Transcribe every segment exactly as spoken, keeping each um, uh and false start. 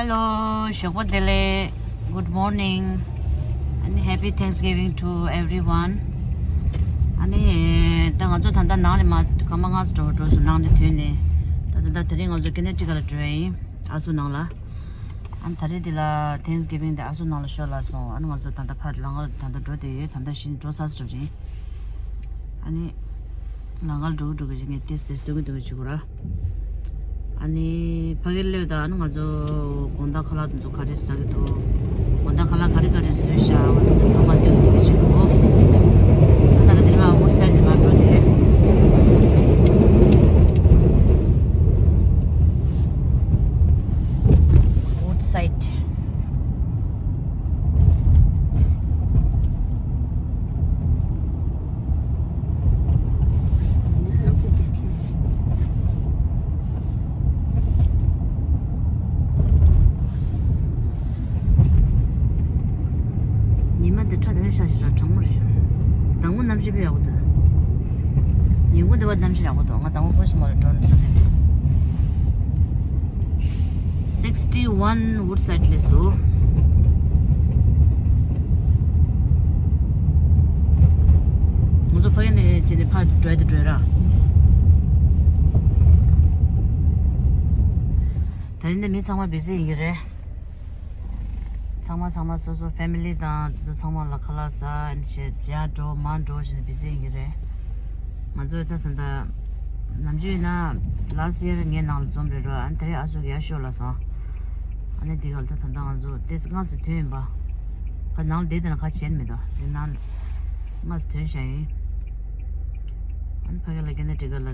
Hello, ཞོགས་པ་བདེ་ལེགས། Good morning and happy Thanksgiving to everyone. ཨ་ནི་ད་ང་ཚོ་ད་ལྟ་ནང་ལ་མ་སྐར་མ་ལྔ་ཙམ་འགྲོ་འགྲོ་སོང་། ནང་ལ་ཐོན་ནས། ད་ད་ལྟ་དེ་རིང་ང་ཚོ་ཀེ་ནེ་ཊི་ཀ་ལ་འགྲོ་ཡ་ཡིན། ཨ་སུ་ནང་ལ། ཨ་ནི་ད་རེས་འདི་ལ་Thanksgiving དེ་ཨ་སུ་ནང་ལ་ཤོར་ལ་སོང་། ཨ་ནི་ང་ཚོ་ད་ལྟ་ཕར་ལམ་ཁ་ད་ལྟ་འགྲོ་བསྡད་ཡོད། ད་ལྟ་གཞི་ནས་འགྲོ་ཚར་ཚར་ཡིན། ཨ་ནི་ལམ་ཁ་ལ་འགྲོ་གི་འགྲོ་གི་བྱེད་མཁན་ཏིས་ཏིས་སྟོན་གི་སྟོན་གི་བྱེད་དགོས་ར། ཨ་ནི་ཕ་གིར་སླེབས་དང་། ཨ་ནི་ང་ཚོ་དགོང་དག་ཁ་ལག་དེ་ཚོ་ག་རེ་ཟ་གི་འདུག་དགོང་དག་ཁ་ལག་ག་རེ་ག་རེ་བཟོས་ཤག་འོ་དེ་ཚོ་ཚང་མ་སྟོན་གི་སྟོན་གི་བྱེད་དགོས། ད་ལྟ་འདིར་མ་ཝུཌ་སའིཌ་འདིར་མ་འགྲོ་དེ། Woodside. ཉི་མ་འདི་ཁྲ་དེ་བས་ཤ་ཞིག་ར་གྲང་མོ་རེད་ཤག་དང་པོ་གནམ་གཤིས་དཔེ་ཡག་པོ་འདུག་ཉིན་གུང་འདི་བ་གནམ་གཤིས་ཡག་པོ་འདུག་ང་དང་པོ་ཕོན་སི་མོལ་ལ་འགྲོ་ནས་ཚོད་ལས་འདུག sixty one Woodside སླེབས་སོང་། ང་ཚོ་ཕ་གི་ནས་བྱས་ནས་ཕར་འགྲོ་ཡ་དེ་འགྲོ་ཡ་ར། ད་རིང་འདི་མི་ཚང་མ་བི་ཟི་ཡིན་གྱི་རེད། ཚང་མ་ཚང་མ་སོ་སོ་ཕེ་མི་ལི་དང་དེ་ཚོ་ཚང་མ་ལ་ཁ་ལག་ཟ་ཨ་ནི་བྱས། ཡར་འགྲོ་མར་འགྲོ་བྱས་ནས་བི་ཟི་ཡིན་གྱི་རེད། ང་ཚོ་ད་ད་ལྟ་ནམ་རྒྱུན་ཡིན་ན་last year ངའི་ནང་ལ་འཛོམས་རེད་ར། ཨ་ནི་དེ་རིང་ཨ་ཚོ་གི་ཡར་ཤོག་ལ་སོང་། ཨ་ནི་དེ་ག་ལ་ད་ད་ལྟ་ང་ཚོ་དེ་སྔ་ས་ཐོན་ཡིན་པ། ཁ་ནང་ལ་བསྡད་དེ་ན་ཁ་བྱས་མི་འདུག་དེ་ནང་ལ་སྔ་ས་ཐོན་བཞག་ཡིན། ཨ་ནི་ཕ་གི་ལ་ཀེ་ནེ་ཊི་ཀ་ལ་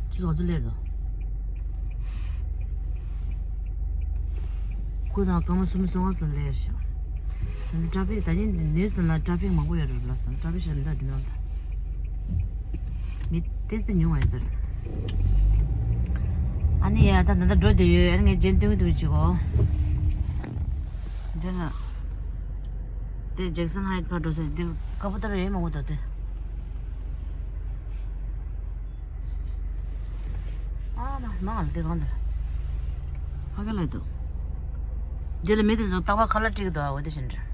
ཆུ་ཚོད་ག་ཚོད་སླེབས་འདུག་ཁོ་དང་སྐར་མ་སུམ་ཅུ་སོ་ལྔ་ཙམ་སླེབས་ཤག་ད་ནི་ཊ་ཕིག་ད་ནི་ནིའུ་སི་ནང་ལ་ཊ་ཕིག་མང་པོ་ཡོད་རེད་ལབ་སོང་། ཊ་ཕིག་ཞེ་དྲག་མི་འདུག་འདི་ནང་ལ། མི་ཏོག་ཙམ་ཉུང་བ་ཡོད་ས་རེད། ཨ་ནི་ཡ་ད་ད་ལྟ་འགྲོ་བསྡད་ཡོད། ཨ་ནི་ངས་རྗེས་སྟོན་གྱི་འདུག་ཅིག་གོ། འདི་ན། དེ་ཇེག་སན་ཧའེཊ་ཕར་འགྲོ་ས་འདི་ཀ་པོ་ཏར་ཡོད་མང་པོ་འདུག་དེ། ཨ་མ་མ་ང་ལ་དེ་གང་དེ་ལ། ཕ་གི་ལ་འདུག་འདི་ལ་མི་དེ་ཚོ་རྟག་པར་ཁ་ལག་སྤྲད་ཀྱི་འདུག་ཨ་འོ་དེ་བཞིན་རེད།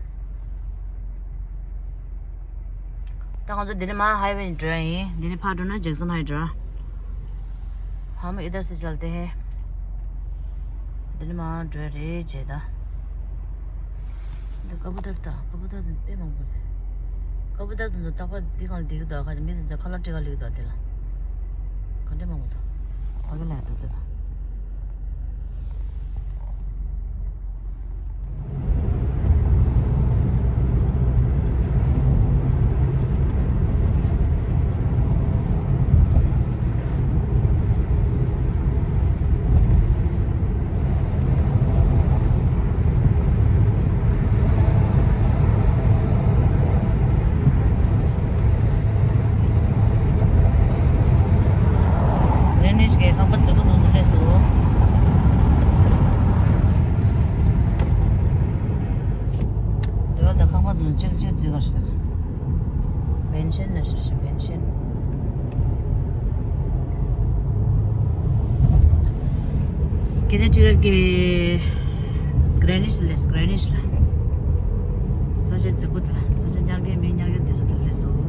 ད་ང་ཚོ་འདི་ནས་མར་ཧའི་ཝེ་ནས་འགྲོ་ཡ་ཡིན། འདི་ནས་ཕར་འགྲོ་ན་ཇེག་སན་ཧའེཊ་ར། हम इधर से चलते हैं। འདི་ནས་མར་འགྲོ་ཡ་རེད་བྱས་ད། འདི་ཀ་པོ་ཏར་ད་ཀ་པོ་ཏར་དེ་དཔེ་མང་པོ་རེད། ཀ་པོ་ཏར་དེ་ཚོ་རྟག་པར་འདི་སྒང་ལ་བསྡད་ཀྱི་འདུག་ཁ་ཅིག་མི་དེ་ཚོ་ཁ་ལག་སྤྲད་ག་སླེབས་ཀྱི་འདུག་དེ་ལ། ག་འདྲ་མང་པོ་འདུག་ཕ་གི་ལ་ཡ་འདུག་དེ་ད། རེ་ནིས་ཀྱི་ཁང་པ་རྫིག་པོ་འདུག་འདི་སླེབས་སོང་། འདི་བ་ད་ཁང་པ་འདུག་གཅིག་གཅིག་རྫིག་ག་ཞིག་ད། བན་ཤན་ན་ཞིག་ཞིག་བན་ཤན། ཀེ་ནེ་ཊི་ཀ་གི་གྷི་རེ་ནིཆ་ལ་སླེབས། གྷི་རེ་ནིཆ་ལ། ས་ཆ་རྫིག་པོ་དེ་ལ། ས་ཆ་ཉར་མཁན་མི་ཉར་མཁན་དེ་ས་དེ་ལ་སླེབས་སོང་།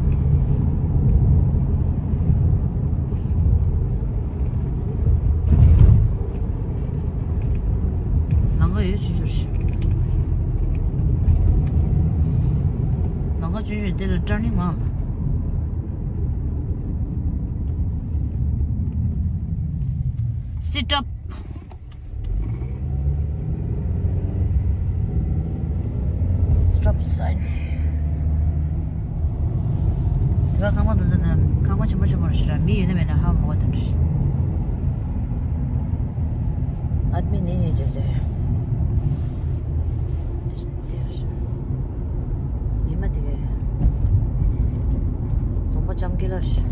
ལམ་ཁ་ཡོད་ཆུང་ཆུང་རེད། ལམ་ཁ་ཆུང་ཆུང་དེ་ལ་ཊར་ནིང་མང་ལ། Sit up. Stop sign. དེ་ག་ཁང་པ་འདི་ཚོ་ནི་ཁང་པ་ཆེན་པོ་ཆེན་པོ་རེད་ཤག་ར། མི་ཡོད་ན་མེད་ན་ཧ་མ་གོ་དེ་འདྲ་ཞིག་ཨ་མི་ནི་ཡིན་བྱས་ཟེར། ཉི་མ་དེ་གའི་དུང་པ་ལྕམ་སྐེ་ལ་རེད་ཤག་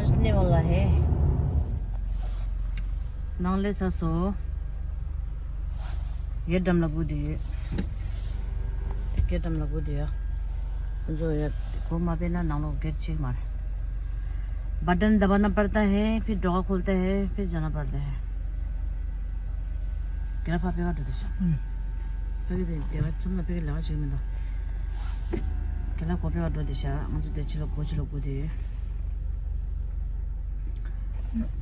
སྣེ་བ་ལ་ཧེ། ནང་ལས་ཚ་སོ། སྒེར་འགྲམ་ལ་སྒུག་བསྡད་ཡོད། སྒེར་འགྲམ་ལ་སྒུག་བསྡད་ཡོད། ཁོ་ཚོ་ཡོད། སྒོ་མ་ཕྱེ་ན་ནང་ལོགས་སྒེར་ཕྱེ་གི་མ་རེད། बटन दबाना पड़ता है, फिर ढोका खोलता है, फिर जाना पड़ता है। རྒན་ལགས་ཕར་ཕེབས་པ་འགྲོ་དེ་ཤག་ཕ་གི་དེ་སྡེ་བ་མཚམས་ལ་ཕ་གི་ལས་ཀ་བྱེད་ཀྱི་མི་འདུག་རྒན་ལགས་སྒོ་ཕྱེ་བར་འགྲོ་དེ་ཤག་ང་ཚོ་དེ་ཕྱི་ལོགས་སྒོ་ཕྱི་ལོགས་སྒུག་བསྡད་ཡོད།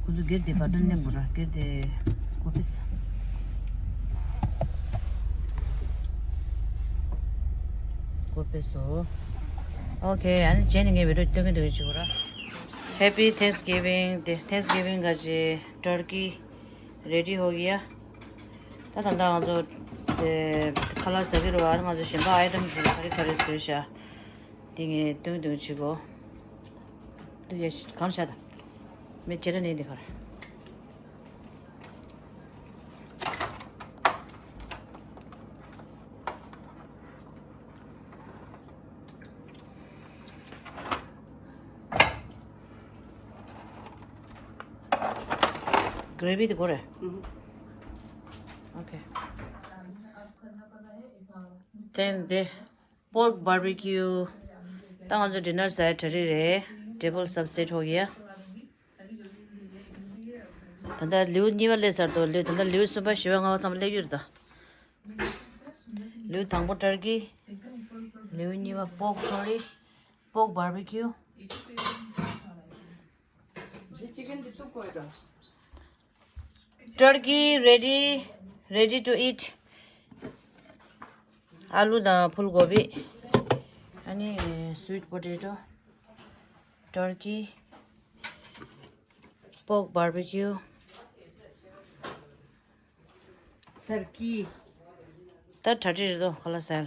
ཁོ་ཚོ་སྒེར་དེ་བར་དུ་མནན་དགོས་ར། སྒེར་དེ་སྒོ་ཕྱེ་ས། སྒོ་ཕྱེ་སོང་། ཨོ་ཁེ། ཨ་ནི་རྗེས་ནས་ངས་བི་ཌི་ཡོ་སྟོན་གྱི་འདུག་བྱེད་དགོས་ར། Happy Thanksgiving དེ། Thanksgiving का जी टर्की रेडी हो गया। ད་ད་ལྟ་ང་ཚོ་དེ་ཁ་ལག་ཟ་གི་རེད་བ། ང་ཚོ་གཞན་པ་ཨའི་ཊམ་ག་རེ་ག་རེ་བཟོས་ཤག་དེ་ངས་སྟོན་སྟོན་བྱེད་གོ། དེ་ཡ་གང་ཤ་ད། མེ་ཅེ་ར་ནེ་དེ་གར། ཀྲེ་བི་དེ་གོ་རེད། ཨོ་ཁེ། དེ་འདི་པོརཀ་བར་བི་ཁྱུ། ད་ང་ཚོ་ཌི་ནར་ཟ་ཡ་གྲ་སྒྲིག་རེད། टेबल सब सेट हो गया། ད་ལྟ་ལེའུ་གཉིས་པ་སླེབས་ཚར་འདུག་ལེའུ་ད་ལྟ་ལེའུ་གསུམ་པ་བཞི་པ་ལྔ་པ་ཚང་མ་སླེབས་ཡོད་རེད་ད། ལེའུ་དང་པོ་ཏར་ཀི། ལེའུ་གཉིས་པ་པོག་ཁོ་རི། པོག་བར་བི་ཁྱུ། འདི་ཅི་ཀན་འདི་གཏུབ་དགོས་དང་། Turkey ready, ready to eat. ཨ་ལུ་དང་ཕུལ་གོ་བི། ཨ་ནི་སུའིཊ་པོ་ཊེ་ཊོ། ཏར་ཀི། པོག་བར་བི་ཁྱུ། ཏར་ཀི། ད་གྲ་སྒྲིག་རེད་དོ། ཁ་ལག་ཟ་ཡ་ལ།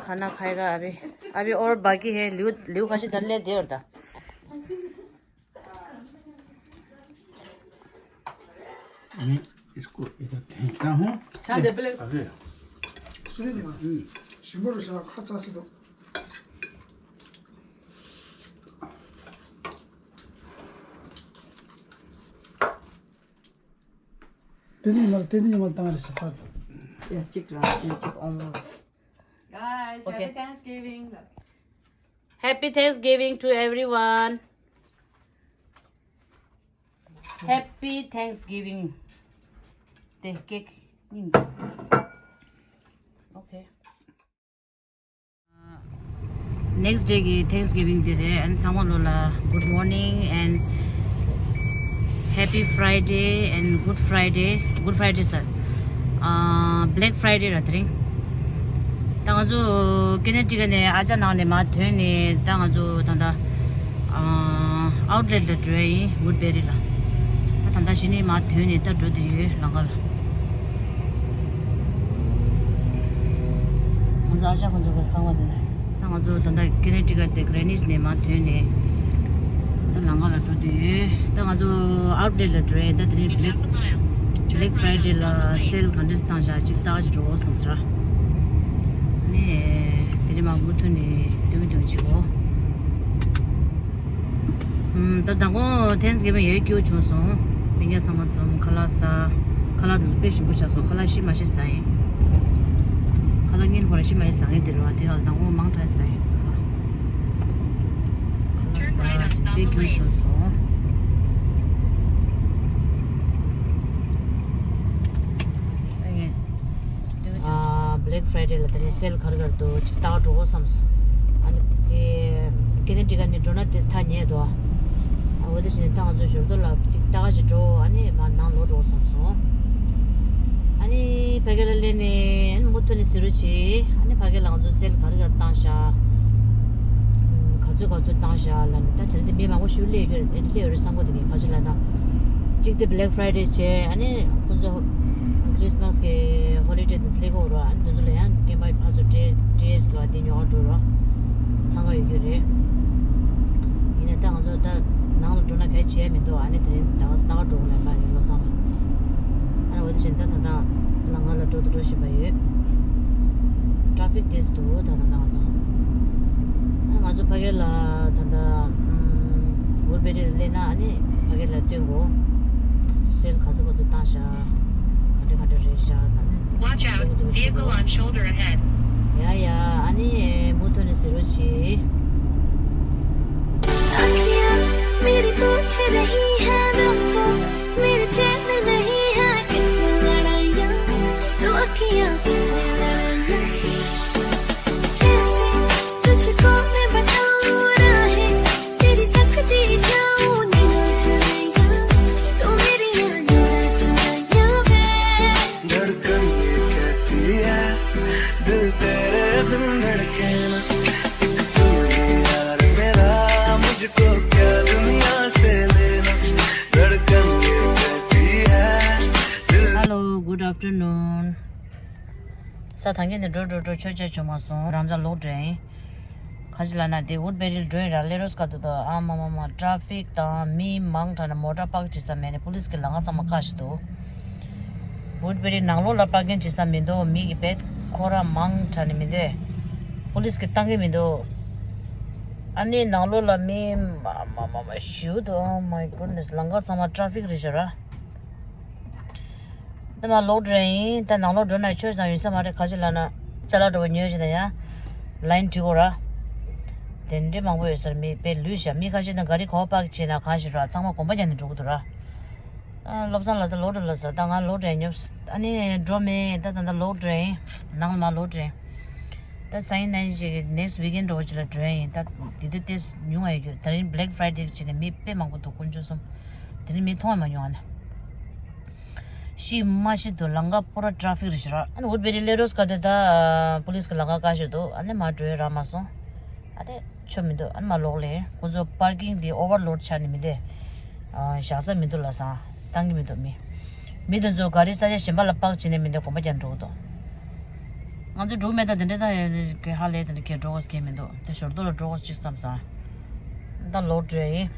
खाना खाएगा अभी। अभी और बाकी है। ལེའུ་ལེའུ་ཁ་ཤས་ད་སླེབས་བསྡད་ཡོད་རེད་ད། नहीं, इसको इधर फेंकता हूँ। शांत है, पहले। अरे। सुनिए ना। हम्म। शिमला से खा सा से तो। तेजी मल, तेजी मल तांग रे सफर। या चिक रा, या चिक ओम। Guys, okay. Happy Thanksgiving. Happy Thanksgiving to everyone. Happy Thanksgiving. དེ་ཀེག་ཉིན། Okay. Next day གི་Thanksgiving དེ་རེད། And ཚང་མ་ལོ་ལ་good morning and happy Friday and good Friday, good Friday sir. Black Friday ར་དེ་རིང་། ད་ང་ཚོ་ཀེ་ནེ་ཊི་ཀ་ནས་ཨ་ཅག་ནང་ནས་མར་ཐོན་ནས། ད་ང་ཚོ་ད་ལྟ་ཨའུཊ་ལེཊ་ལ་འགྲོ་ཡ་ཡིན། ཝུཌ་བེ་རི་ལ། ད་ད་ལྟ་གཞི་ནས་མར་ཐོན་ནས་ད་འགྲོ་བསྡད་ཡོད་ལམ་ཁ་ལ། ང་ཚོ་ཨ་ཅག་ཁོང་ཚོ་གི་ཁང་པ་དེ་ནས། ད་ང་ཚོ་ད་ལྟ་ཀེ་ནེ་ཊི་ཀ་དེ་གྷི་རེ་ནིཆ་ནས་མར་ཐོན་ནས། ད་ལམ་ཁ་ལ་འགྲོ་དུས། ད་ང་ཚོ་ཨའུཊ་ལེཊ་ལ་འགྲོ་ཡས། ད་དེ་རིང་Black Black Friday ལ་སེལ་ག་འདྲས་བཏང་བཞག་ཅིག་ལྟ་ག་ཅིག་འགྲོ་བསམ་ཟེར། ཨ་ནི་དེ་རིང་མར་མུ་མཐུད་ནས་སྟོན་གི་འདུག་ཅིག་གོ། ཨུམ། ད་མདང་དགོང་Thanksgiving ཡོད་སྐྱིད་པོ་བྱུང་སོང་། སྤུན་ཀྱག་ཚང་མ་འཛོམས། ཁ་ལག་ཟ། ཁ་ལག་དེ་ཚོ་དཔེ་ཞིམ་པོ་ཆགས་སོང་། ཁ་ལག་ཤི་མ་ཤི་ཟ་ཡིན། ཁ་ལག་ཉིན་ཁོ་རང་ཤི་མ་ཤི་ཟ་མཁན་དེ་རེད་བ། དེ་ག་ལ་མདང་དགོང་མང་དྲགས་ཟ་ཡིན། ཁ་ལག་ཁ་ལག་ཟ་དཔེ་སྐྱིད་པོ་བྱུང་སོང་། ཨ་ངས། ཨ། Black Friday ལ་དེ་རིང་སེལ་ག་རེ་ག་རེ་འདུག་ཅིག་ལྟ་ག་འགྲོ་དགོས་བསམ་སོང་། ཨ་ནི་དེ་ཀེ་ནེ་ཊི་ཀ་ནས་འགྲོ་ན་དེ་ཐག་ཉེ་འདུག་ཨ། འོ་དེ་བྱས་ནས་ད་ང་ཚོ་ཞོར་དུ་ལ་ཅིག་ལྟ་ག་ཅིག་འགྲོ། ཨ་ནི་མར་ནང་ལོག་འགྲོ་དགོས་བསམ་སོང་། ཨ་ནི་ཕ་གི་ལ་སླེབས་ནས། ཨ་ནི་མུ་མཐུད་ནས་གཟིགས་རོགས་བྱེད། ཨ་ནི་ཕ་གི་ལ་ང་ཚོ་སེལ་ག་རེ་ག་རེ་བཏང་ཤག་ག་ཚོད་ག་ཚོད་བཏང་ཤག་ལབ་ནས། ད་དེ་རིང་འདི་མི་མང་པོ་ཞིག་སླེབས་ཡོད་ཀྱི་རེད། སླེབས་ཡོད་རེད་བསམ་གི་འདུག་ག་ཅི་ལབ་ན། གཅིག་དེ་Black Friday བྱས། ཨ་ནི་ཁོ་ཚོ་Christmas གི་holiday དེ་སླེབས་ཀྱི་ཡོད་རེད། ཨ་ནི་དེ་ཚོ་ལ་ཡང་རྒན་པ་ཕར་ཚུར་འབྲེལ་འབྲེལ་ལ་དེ་ཉོ་ག་འགྲོ་ར་འཚང་ཁ་ཡོད་ཀྱི་རེད། ཡིན་ནའི་ད་ང་ཚོ་ད་ནང་ལ་འགྲོ་ན་ག་རེ་བྱས་མི་འདུག་ཨ་ནི་དེ་རིང་ད་ག་ས་ད་ག་འགྲོ་དགོས་ལབ་པ་ཡིན་བློ་བཟང་ལ། ཨ་ནི་འོ་དེ་བྱས་ནས་ད་ད་ལྟ་ལམ་ཁ་ལ་འགྲོ་དང་འགྲོ་བཞིན་པ་ཡོད། Traffic དེ་ཚོ་འདུག་ད་ད་ད་ང་ཚོ། ཨ་ནི་ང་ཚོ་ཕ་གི་ལ་ད་ད་ཨམ། བྷེ་རི་ལ་སླེབས་ན་ཨ་ནི་ཕ་གི་ལ་སྟོན་གོ། སེལ་ག་ཚོད་ག་ཚོད་བཏང་ཤག་ག་འདྲ་ག་འདྲ་རེད་ཤག་ད་ནི། Watch out, vehicle on shoulder ahead. ཡ་ཡ་ཨ་ནི་མུ་མཐུད་ནས་གཟིགས་རོགས་གྱིས། अखियाँ मेरी पूछ रही है तुमको, मेरे चैन नहीं है कितनी लड़ाइयाँ, तू अखियाँ कितनी लड़ाइयाँ। कैसे तुझको मैं बताऊँ राहें, तेरी तकदीर जाऊँ नीला चुरैया, तू मेरी नीला चुरैया वे। धड़कन ये कहती है, दिल तेरे बिन धड़के ना। एक तू ही यार मेरा, मुझको क्या दुनिया से लेना। धड़कन ये कहती है, दिल Hello, good afternoon. ས་ཐང་གི་ནས་འགྲོ་འགྲོ་འགྲོ་ཆོས་ཆ་བྱུང་མ་སོང་། རང་ཅག་ལོག་འགྲོ་ཡིན། ཁ་ཅིག་ལ་ན་དེ་ཝུཌ་བྷེ་རི་ལ་འགྲོ་ཡིན་ར། སླེབས་རོགས་དཀའ་འདུག་ད། ཨ་མ་མ་མ་ཊ་ཕིག་དང་མི་མང་དྲགས་ནས་མོ་ཊ་པག་བྱེད་ས་མེད་ནས་པུ་ལིས་ཀྱི་ལམ་ཁ་ཚང་མ་བཀག་བཞག་འདུག་ཝུཌ་བྷེ་རི་ནང་ལོགས་ལ་པག་གིན་བྱེད་ས་མི་འདུག་མི་གི་བེད་ཁོ་ར་མང་དྲགས་ནས་མི་འདུག་པུ་ལིས་ཀྱི་བཏང་གི་མི་འདུག་ཨ་ནི་ནང་ལོགས་ལ་མི་མ་མ་མ་མ་ཞེ་པོ་འདུག Oh my goodness. ལམ་ཁ་ཚང་མ་ཊ་ཕིག་རེད་ཤག་ར། ད་མར་ལོག་འགྲོ་ཡིན། ད་ནང་ལོག་འགྲོ་ན་ཆོས་དང་ཡོད་ས་མ་རེད། ཁ་ཅིག་ལ་ན་ཅ་ལག་འགྲོ་བ་ཉོས་བྱས་ན་ཡང་ལའིན་བྲིས་དགོས་ར། དེ་འདྲའི་མང་པོ་ཡོད་ས་རེད། མི་དཔེ་ལུས་ཤག་མི་ཁ་ཤས་ན་ག་རི་ག་པར་པག་བྱས་ན་གང་ཞིག་ར། ཚང་མ་གོམ་པ་རྒྱག་ནས་འགྲོ་གི་འདུག་ར། ཨ། བློ་བཟང་ལགས་ད་ལོག་འགྲོ་ལབ་ཟེར། ད་ང་ལོག་འགྲོ་ཡིན་ཉོབ། ཨ་ནི་འགྲོ་མེད། ད་ད་ད་ལོག་འགྲོ་ཡིན། ནང་ལ་མར་ལོག་འགྲོ་ཡིན། ད་སང་ཉིན་གནངས་ཉིན་ཞིག་next weekend འདྲ་བོ་ཅིག་ལ་འགྲོ་ཡ་ཡིན། ད་དེ་དུས་ཏོག་ཙམ་ཉུང་བ་ཡོད་རྒྱུ་རེད། དེ་རིང་Black Friday བྱས་ནས་མི་དཔེ་མང་པོ་འདུག་དཀོན་མཆོག་གསུམ། དེ་རིང་མི་མཐོང་བ་མ་མྱོང་ཨ་ནི། ཤི་མ་ཤི་འདུག་ལམ་ཁ་པུ་ར་ཊ་ཕིག་རེད་ཤག་ར། ཨ་ནི་ཝུཌ་བྷེ་རི་སླེབས་རོགས་དཀའ་འདུག་ད་པུ་ལིས་ཀྱི་ལམ་ཁ་བཀག་བཞག་འདུག་ཨ་ནི་མར་འགྲོ་ཡ་རག་མ་སོང་། ཨ་དེ་ཆོ་མི་འདུག་ཨ་ནི་མར་ལོག་ལེ། ཁོ་ཚོ་པར་ཀིང་དེ་ཨོ་ཝར་ལོཌ་ཆགས་ནས་མི་འདུག་ཨ། བཞག་ས་མི་འདུག་ལབ་སོང་། བཏང་གི་མི་འདུག་མི། མི་དེ་ཚོ་ག་རེ་ས་ཆ་གཞན་པ་ལ་པག་བྱས་ནས་མི་འདུག་གོམ་པ་རྒྱག་འགྲོ་གི་འདུག་ང་ཚོ་འགྲོ་གི་མེད། ད་དེ་འདྲ་ད་གི་ཧ་ལས་དེ་འདྲ་གས་འགྲོ་དགོས་ཀྱི་མི་འདུག་དེ་ཞོར་དུ་ལ་འགྲོ་དགོས་ཅིག་བསམ་སོང་། ད་ལོག་འགྲོ་ཡིན།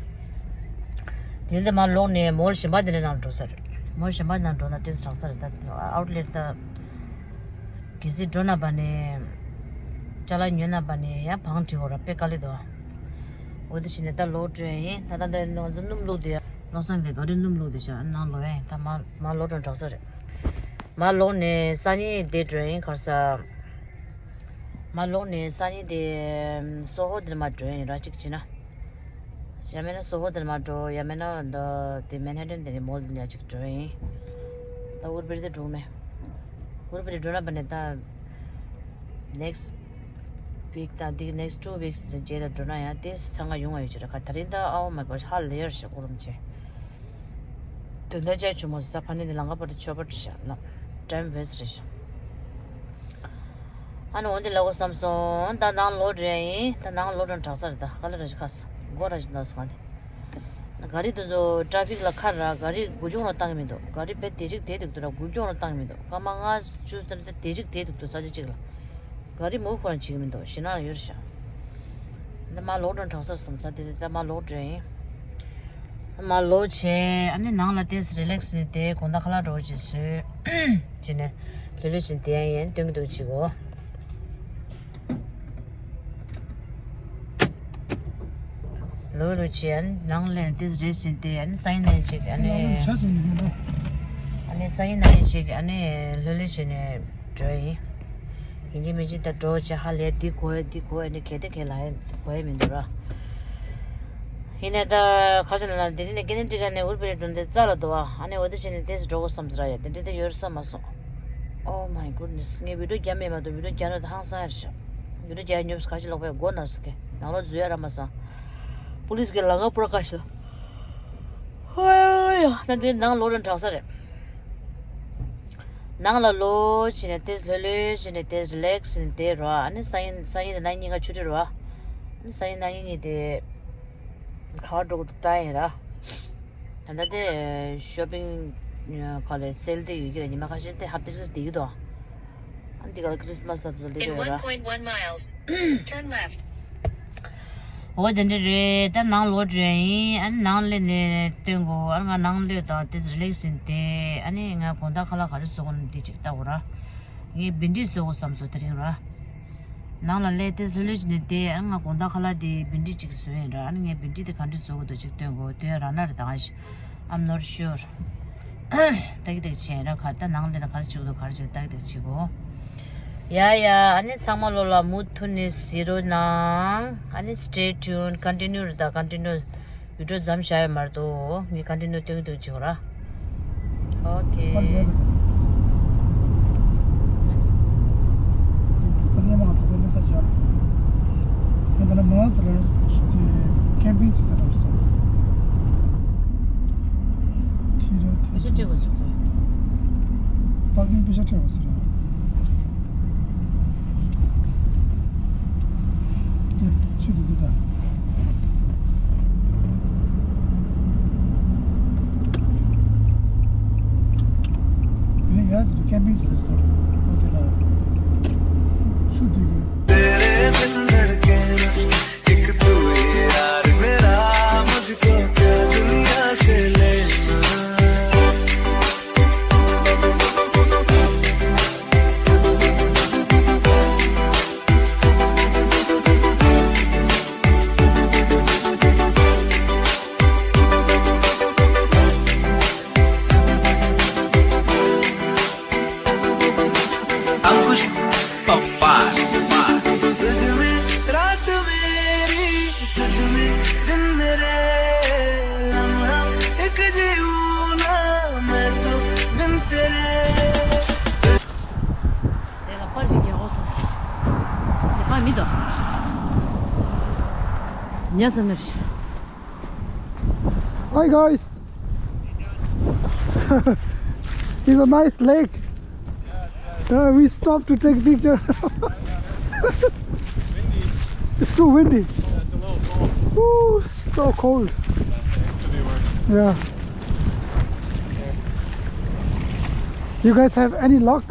དེ་ལས་མར་ལོག་ནས་མོལ་གཞན་པ་དེ་འདྲ་ནང་འགྲོ་ས་རེད། མོལ་གཞན་པ་ནང་འགྲོ་ན་ཏོག་ཙམ་དྲག་ས་རེད། ད་ཨའུཊ་ལེཊ་ད། གལ་སྲིད་འགྲོ་ན་བ་ནས། ཅ་ལག་ཉོས་ན་བ་ནས་ཡང་བང་བྲིས་འོ་ར་དཔེ་དཀའ་ལས་འདུག་འོ་དེ་བྱས་ནས་ད་ལོག་འགྲོ་ཡིན། ད་ད་ད་ང་ཚོ་སྣུམ་བླུགས་དེ། བློ་བཟང་གིས་ག་རེ་སྣུམ་བླུགས་དེ་བཞག་ནང་ལོག་ཡ་ཡིན། ད་མ་མ་ལོག་འགྲོ་དྲག་ས་རེད། མ་ལོག་ནས་སང་ཉིན་དེ་འགྲོ་ཡིན་གར་ས། མ་ལོག་ནས་སང་ཉིན་དེ་སོ་ཧོ་དེར་མ་འགྲོ་ཡིན་ར་གཅིག་བྱས་ན། ཡང་མིན་ན་སོ་ཧོ་དེར་མ་འགྲོ། ཡང་མིན་ན་འདི་དེ་མན་ཧ་ཏན་དེ་ནས་མོལ་དེ་ནས་གཅིག་འགྲོ་ཡིན། ད་ཝུཌ་བྷེ་རི་དེ་འགྲོ་མེད། ཝུཌ་བྷེ་རི་འགྲོ་ན་བ་ནས་ད་next week དང་དེ་next two weeks རྗེས་ལ་འགྲོ་ན་ཡང་དེ་འཚང་ཁ་ཡོང་བ་ཡོད་ཅེ་ར། ཁ་ད་རིང་ད་oh my god ཧ་ལས་ཡར་ཞིག་ཀོ་རམ་ཆེ། དོན་དག་ཅག་བྱུང་མོ་ས་ཕ་ནི་འདི་ལང་ཀ་པར་དུ་ཆོས་པར་དུ་བཞག་ལ་time waste རེད་ཤག་ཨ་ནི་འོན་ཏེ་ལ་གོ་བསམ་སོང་། ད་ནང་ལོག་འགྲོ་ཡ་ཡིན། ད་ནང་ལོག་འགྲོ་དྲག་ས་རེད། ད་ག་ལ་ར་ཞིག་ཁ་ས་སྒོ་ར་ཞིག་འདག་སོང་ང་དེ། ག་རི་དེ་ཚོ་ཊ་ཕིག་ལ་ཁ་ར་ག་རི་སྒུག་སྐྱོང་ར་བཏང་གི་མི་འདུག་ག་རི་བེད་དེ་རིགས་དེ་འདུག་འདུག་ར་སྒུག་སྐྱོང་ར་བཏང་གི་མི་འདུག་སྐར་མ་ལྔ་བཅུ་ཙམ་དེ་རིགས་དེ་འདུག་འདུག་ས་ཆ་གཅིག་ལ། ག་རི་མུ་ཁོ་རང་བྱེད་ཀྱི་མི་འདུག་ཞེད་སྣང་ཡོད་རེད་ཤག་འདི་མ་ལོག་འགྲོ་དྲག་ས་རེད་བསམ་ས་དེ་རེད། ད་མ་ལོག་འགྲོ་ཡིན། མར་ལོག་བྱས། ཨ་ནི་ནང་ལ་ཏོག་ཙམ་རི་ལེག་སི་བྱས་ནས་དེ་དགོང་དག་ཁ་ལག་འདྲ་བོ་ཅིག་བཟོས། བྱས་ནས་ལྷོད་ལྷོད་བྱས་ནས་བསྡད་ཡ་ཡིན། སྟོན་གྱི་འདུག་ཅིག་གོ། ལྷོད་ལྷོད་བྱས། ཨ་ནི་ནང་ལ་ཏོག་ཙམ་རེ་བྱས་ཏེ། ཨ་ནི་སང་ཉིན་ནས་ཅིག་ཨ་ནི། ཨ་ནི་སང་ཉིན་ནས་ཅིག་ཨ་ནི་ལྷོད་ལྷོད་བྱས་ནས་འགྲོ་ཡ་ཡིན། ཡིན་གཅིག་མིན་གཅིག་ད་འགྲོ་བྱས་ཧ་ལས་འདི་དགོས་འདི་དགོས་ནི་གལ་ཏེ་གལ་ལ་དགོས་མི་འདུག་ར། ཡིན་ནའི་ད་ཁ་ཆེ་ན་ལ་འདི་ནི་ཀེ་ནེ་ཊི་ཀ་ནས་ཨུར་བེ་རི་འགྲོ་འདི་རྩ་ལ་འདུག་ཨ། ཨ་ནི་འོ་དེ་བྱས་ནས་ཏོག་ཙམ་འགྲོ་དགོས་བསམ་ཟེར་ཡ། དེ་འདྲ་དེ་ཡོད་ས་མ་སོང་། Oh my goodness. ངས་བི་ཌིའོ་རྒྱབ་མེད་མ་གཏོགས་བི་ཌིའོ་རྒྱབ་ན་ད་ཧང་སང་ཡ་རེད་ཤག་བི་ཌིའོ་རྒྱབ་ཉོབ་ཁ་ཆེ་ལོག་པའི་སྒོ་ན་ཟེར་གི་ནང་ལོགས་འཛུལ་ཡ་ར་མ་སོང་། པུ་ལིས་གི་ལམ་ཁ་པུ་ར་བཀག་ཤག་ཧོ་ཡ། ད་འདི་ནང་ལོག་ར་དྲག་ས་རེད། ནང་ལ་ལོག་བྱས་ནས་ཏོག་ཙམ་ལྷོད་ལྷོད་བྱས་ནས་ཏོག་ཙམ་རི་ལེག་སི་བྱས་ནས་བསྡད་རོགས། ཨ་ནི་སང་ཉིན་སང་ཉིན་དེ་ན་ཉིན་གཉིས་ཀ་ཆུ་ཊི་རོགས། ཨ་ནི་སང་ཉིན་ན་ཉིན་གཉིས་དེ་ག་པར་འགྲོ་དགོས་འདུག་ལྟ་ཡིན་ར། ད་ལྟ་དེ་ཤོ་པིང་ག་ལ་སེལ་དེ་ཡོད་ཀྱི་ར། ཉི་མ་ཁ་ཤས་དེ་ཧབ་ཏེ་ཤིག་བསྡད་ཀྱི་འདུག་ཨ་ནི་འདི་ག་ལ་ཁྲིས་མ་སི་ད་དུ་ལི་རེད་ར། In one point one miles, turn left. འོ་དེ་འདྲ་རེད། ད་ནང་ལོག་འགྲོ་ཡ་ཡིན། ཨ་ནི་ནང་སླེབས་ནས་སྟོན་གོ། ཨ་ནི་ང་ནང་སླེབས་དང་ཏོག་ཙམ་རི་ལེག་སི་བྱས་ནས་བསྡད། ཨ་ནི་ང་དགོང་དག་ཁ་ལག་ག་རེ་བཟོ་དགོས་ན་འདི་ཅིག་ལྟ་དགོས་ར། ངས་བྷིན་ཌི་བཟོ་དགོས་བསམ་སོང་དེ་རིང་ར། ནང་ལ་སླེབས་ཏེ་བཟོ་ལས་ནས་དེ་ཨ་ང་དགོང་དག་ཁ་ལག་དེ་བྷིན་ཌི་གཅིག་བཟོས་ཡིན་ར། ཨ་ནི་ངས་བྷིན་ཌི་དེ་ག་འདྲ་བཟོ་དགོས་འདུག་ཅིག་སྟོན་དགོས་དོན་ར་ན་རེ་དང་ཨ་ཤི། I'm not sure. ཏག་ཏག་བྱས་ར་གར་ད་ནང་ལས་ལ་གར་བྱེད་དགོས་གར་བྱེད་ཏག་ཏག་བྱེད་དགོས། ཡ་ཡ། ཨ་ནི་ཚང་མ་ལོ་ལ་མུ་མཐུད་ནས་གཟིགས་རོགས་གནང་། ཨ་ནི་stay tuned, continue རེད་ད། continue video མཚམས་བཞག་ཡོད་མ་རེད་དོ། ངས་continue སྟོན་གྱི་འདུག་བྱེད་དགོས་ར། Okay. པར་རྒྱག་པ་དང་། ཁ་སང་མ་ང་ཚོ་དེ་ལས་ས་བཞག་ཡང་ད་ནི་མ་ཟེར་ལ་ཡང་ཁེམ་པིང་བྱེད་ས་འདྲ་བོ་ཞིག་འདུག་ཁྲི་ར་ཁྲི། ཕ་ཤ་སྤྲད་དགོས་ཟེར་སོང་། པར་ཀིང་ཕ་ཤ་སྤྲད་དགོས་ཟེར་ར། ཆུ་དེ་འདི་ད། དེ་ནས་ཡར་ཟེར་ཁེམ་པིང་ཟེར་སོང་། འོ་དེ་ལ་ཆུ་འདི་གི། तेरे बिन धड़के ना, एक तू ही यार मेरा, मुझको क्या दुनिया से लेना। अंकुश पप्पा। तुझ में रात मेरी, तुझ में दिन मेरे, लम्हा एक जीऊँ ना मैं तो बिन तेरे। དེ་ལ་པར་ཞིག་རྒྱག་དགོས་སོང་ཟེར། དེ་པར་མི་འདུག་ཉལ་ས་མེད། Hi guys. It's a nice lake. Uh, we stopped to take picture. It's too windy. Ooh, so cold. Yeah. You guys have any luck?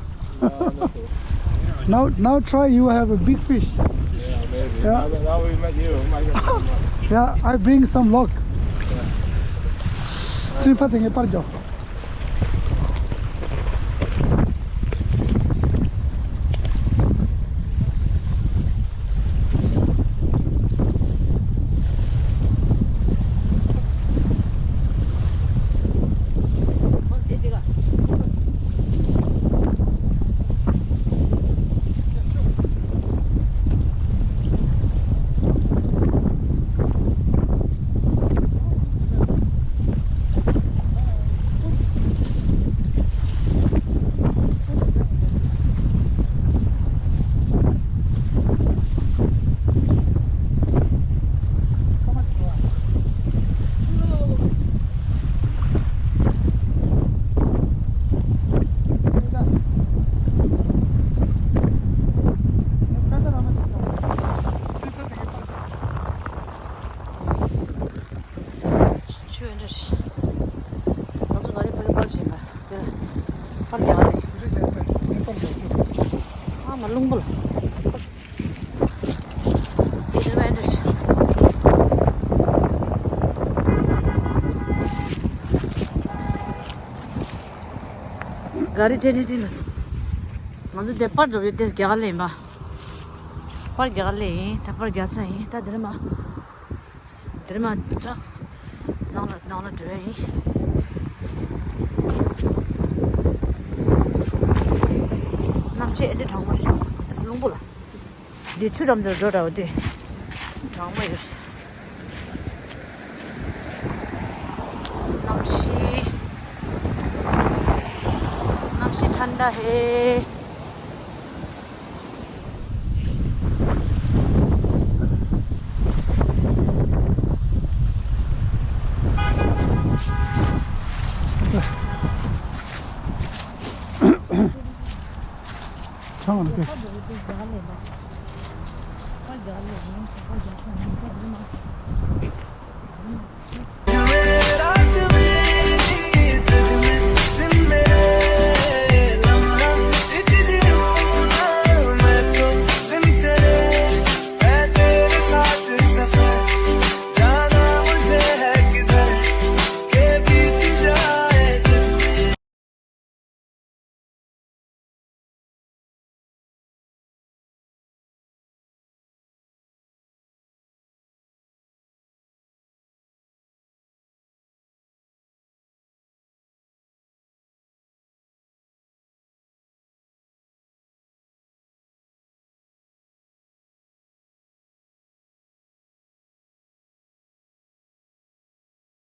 Now, now try you have a big fish. Yeah, maybe. Yeah. Now that, now we met you, we might get some luck. Yeah, I bring some luck. Yeah. Three, four thing, par jo. ཆུ་འདྲ་ཞིག་ང་ཚོ་ག་རེ་ཕ་གི་པར་བྱེད་པ་དེ་པར་རྒྱག་རེད། ཨ་མ་རླུང་པོ་ལ། དེ་འདྲ་འདྲ་ཞིག་ག་རེ་དྲན་དྲན་དྲན་ལ་སོང་། ང་ཚོ་དེ་པར་འགྲོ་བའི་དེ་རྒྱག་ལེ་ཡིན་པ། པར་རྒྱག་ལེ་ཡིན། ད་པར་རྒྱག་ཚར་ཡིན། ད་དེ་རེད་མ། དེར་མ་ད་ནང་ལ་ནང་ལ་འགྲོ་ཡ་ཡིན། གནམ་གཤིས་ཨེ་འདྲ་གྲང་མོ་ཞིག་རླུང་པོ་ལ། འདི་ཆུ་འགྲམ་དུ་འགྲོ་འདྲ་བ་དེ་གྲང་མོ་ཡོད། གནམ་གཤིས་གནམ་གཤིས་ཐན་ད་ཧེ། ཆང་ལ་ཀེ།